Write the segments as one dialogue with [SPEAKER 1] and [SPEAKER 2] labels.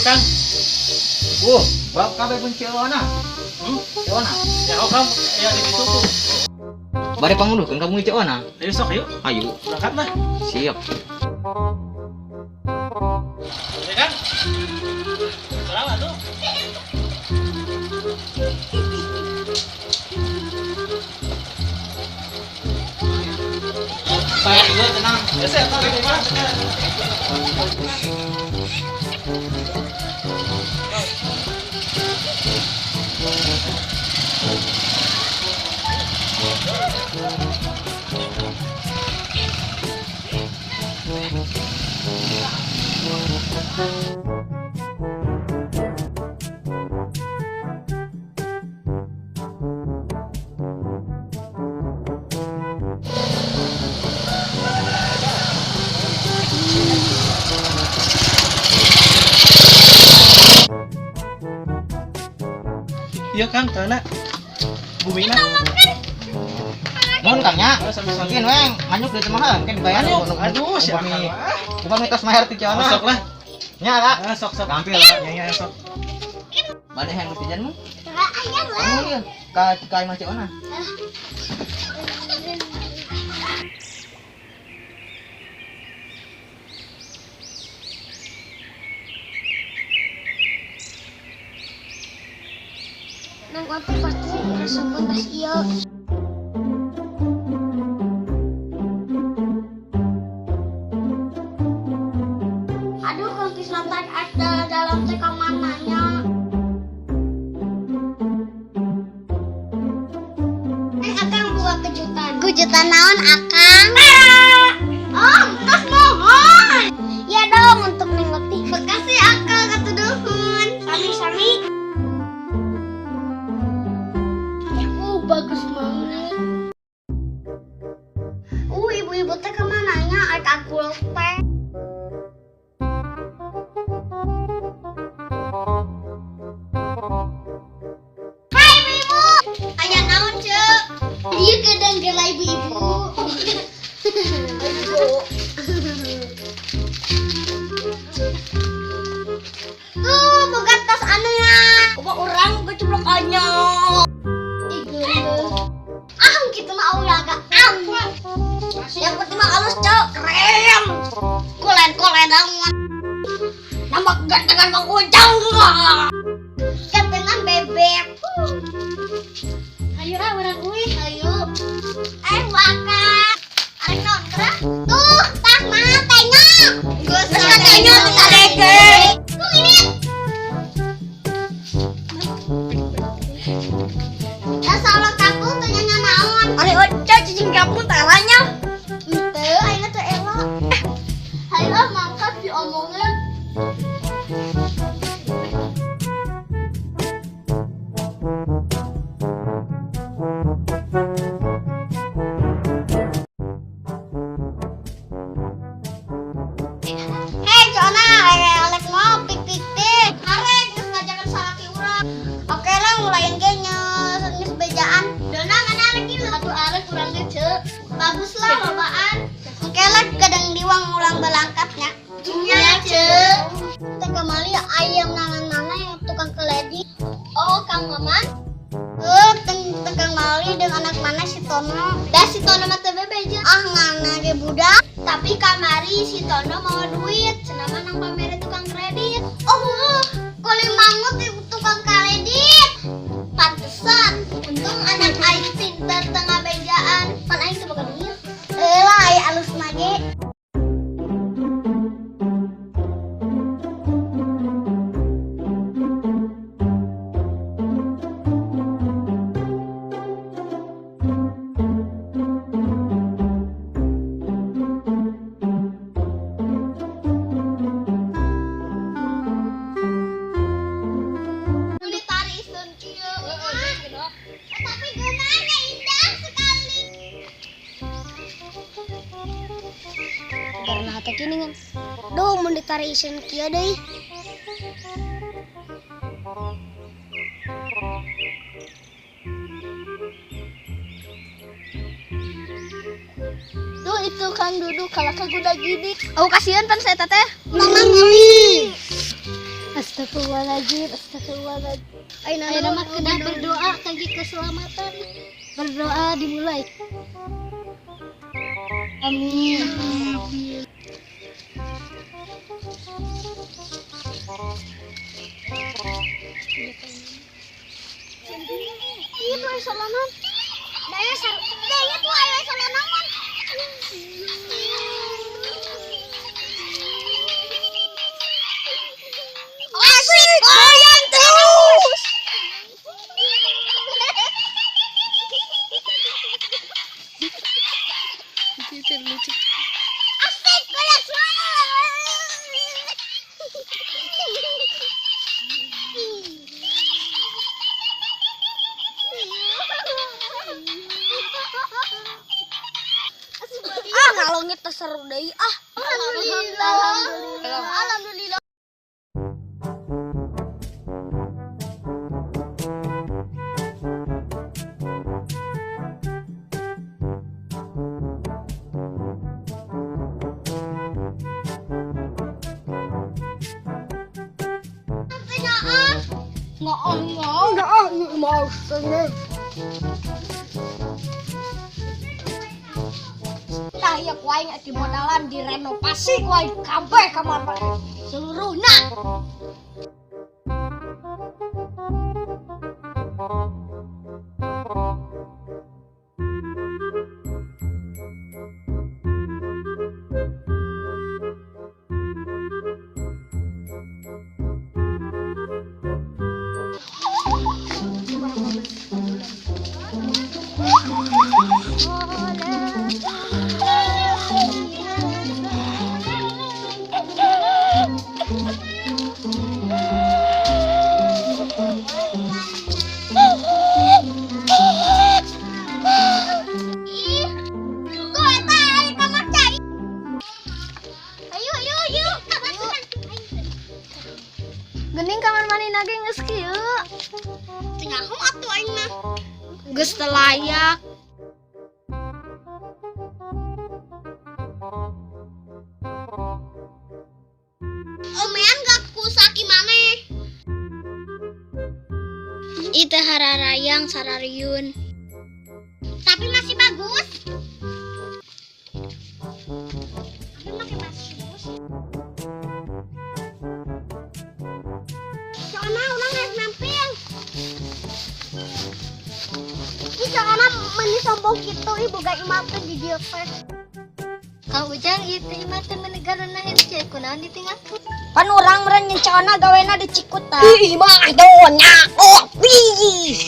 [SPEAKER 1] Kang.
[SPEAKER 2] Bab kabeh pun Ciona. Ciona.
[SPEAKER 1] Ya, oh Kang, ya di situ tuh.
[SPEAKER 2] Bade pangunduhkeun ka bumi Ciona.
[SPEAKER 1] Ayo sok yuk,
[SPEAKER 2] Ayo,
[SPEAKER 1] berangkat lah.
[SPEAKER 2] Siap.
[SPEAKER 1] Ya kan? Berapa tuh?
[SPEAKER 2] Saya juga tenang.
[SPEAKER 1] Ya, saya tahu di mana. Iya Kang, tanah. Bumi na.
[SPEAKER 2] Mohon Kang nya.
[SPEAKER 1] Oh, sami-sami.
[SPEAKER 2] Mungkin weng nganyuk di tengah mungkin dibayar.
[SPEAKER 1] Nganyuk. Aduh, siapa
[SPEAKER 2] Upami upami tos maher ti Ciona.
[SPEAKER 1] Sok lah.
[SPEAKER 2] Nya Kak.
[SPEAKER 1] Ah, sok sok.
[SPEAKER 2] Gampil lah.
[SPEAKER 1] Ya ya sok.
[SPEAKER 2] Bade hayang jajan mu?
[SPEAKER 3] Ayam lah.
[SPEAKER 2] Kamu ieu ka ka imah Ciona.
[SPEAKER 3] Nang waktu pasti resepun tas ieu. Aduh, Kang Kislantan ada dalam teh kamananya. Akang buka kejutan. Kejutan naon, Akang? Oh, tos mohon. Ya dong untuk nengoti. Makasih Akang katuduhun. Sami-sami. Bagus banget. Ibu-ibu teh kemananya? Arek aku teh. Hai ibu-ibu. Aya naon, Ceu? Ieu gedang geula ibu-ibu. Ibu. Tuh, boga tas anunya. Boga urang boga cuplok anyar. Ah, gitu mah ulah agak am. Yang penting mah halus, Cok. Keren. Kolen-kolen banget. Nama gantengan Bang Ujang. Gantengan bebek. Ayo ah urang uih, ayo. Waka. Arek naon geura? Tuh, tah mah tengok. Geus tengok tareke. Tuh ini. Ya salah takut tanya naon.
[SPEAKER 4] Ari oca cicing kampung taranya.
[SPEAKER 3] Henteu, ayeuna teh elok. Hayo ah mangkat diomongin. Hei, Jona, elek mau pik-pik. Arek geus ngajakan salaki urang. Oke lah, ngulain ge geus bejaan. Dona ngana arek ieu atuh arek urang ge, Ceu. Bagus lah lobaan. Oke lah, kadang diwang urang balangkatnya. Nya, Ceu. Teh kamari ayam nangan-nangan yang tukang keledi. Oh, Kang Maman. Teng Kang Mali dengan anak mana si Tono. Dah si Tono mah teu bebeja. Ah, ngana ge budak. Tapi kamari si Tono mau duit, cenah mah nang pamere tukang kredit. Oh, heuh, kulit mangut di tukang kredit. Pantesan, untung anak aing pinter tengah bejaan. Pan aing teu boga duit. Lah aya alus ge. Tapi gunanya indah sekali. Karena hati kini kan. Duh, mun ditarik isin kieu deui.
[SPEAKER 4] Duh, itu Kang Duduk kalau kaguda gini. Aku kasihan pan saya teteh.
[SPEAKER 3] Mama ngeli. Astagfirullahaladzim, astagfirullahaladzim. Ayo nama kena berdoa kaki keselamatan. Berdoa dimulai. Amin. Itu solonan. Daya sar, daya tuh ayo solonan. Asik goyang terus. Asik goyang ah ngalongit seru deui ah. Alhamdulillah. Alhamdulillah. Tah ieu ku aing di modalan direnovasi ku aing kabeh kamar seluruhna. Gening kamar mandi nage geus kieu. Teu nyaho atuh aing mah. Geus teu layak. Omean gak ku saki maneh. Itu hararayang sarariun. Tapi masih bagus. Tapi pakai bagus. Soalnya orang harus nampil. Ih, soalnya meni sombong gitu, ibu gak imah teh di dieu teh.
[SPEAKER 4] Kang Ujang ieu teh imah teh menegarana henteu kunaon ditinggalkeun.
[SPEAKER 3] Pan urang meureun nyencana gawena di Cikuta. Ih, mah donya kopi.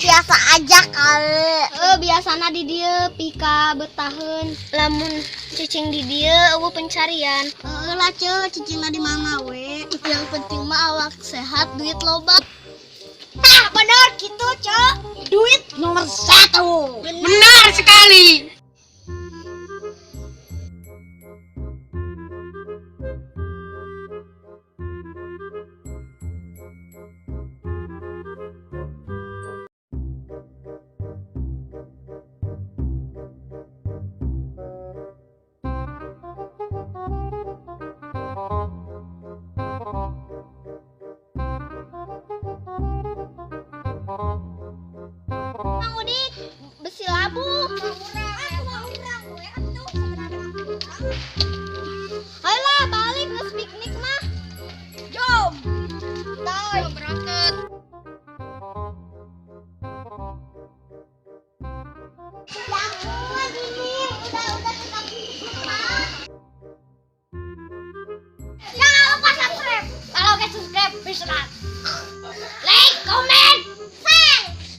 [SPEAKER 3] Biasa aja kali. Biasana di dieu pika betaheun.
[SPEAKER 4] Lamun cicing di dieu eueuh pencarian.
[SPEAKER 3] Heeh lah ceu, cicingna di mana we.
[SPEAKER 4] Yang penting mah awak sehat, duit loba.
[SPEAKER 3] Tah bener gitu, ceu. Duit nomor 1.
[SPEAKER 5] Benar sekali.
[SPEAKER 3] Mang Udik, besi labu. Ayolah balik ke piknik mah. Jom. Toy.
[SPEAKER 5] Berangkat.
[SPEAKER 3] Ya.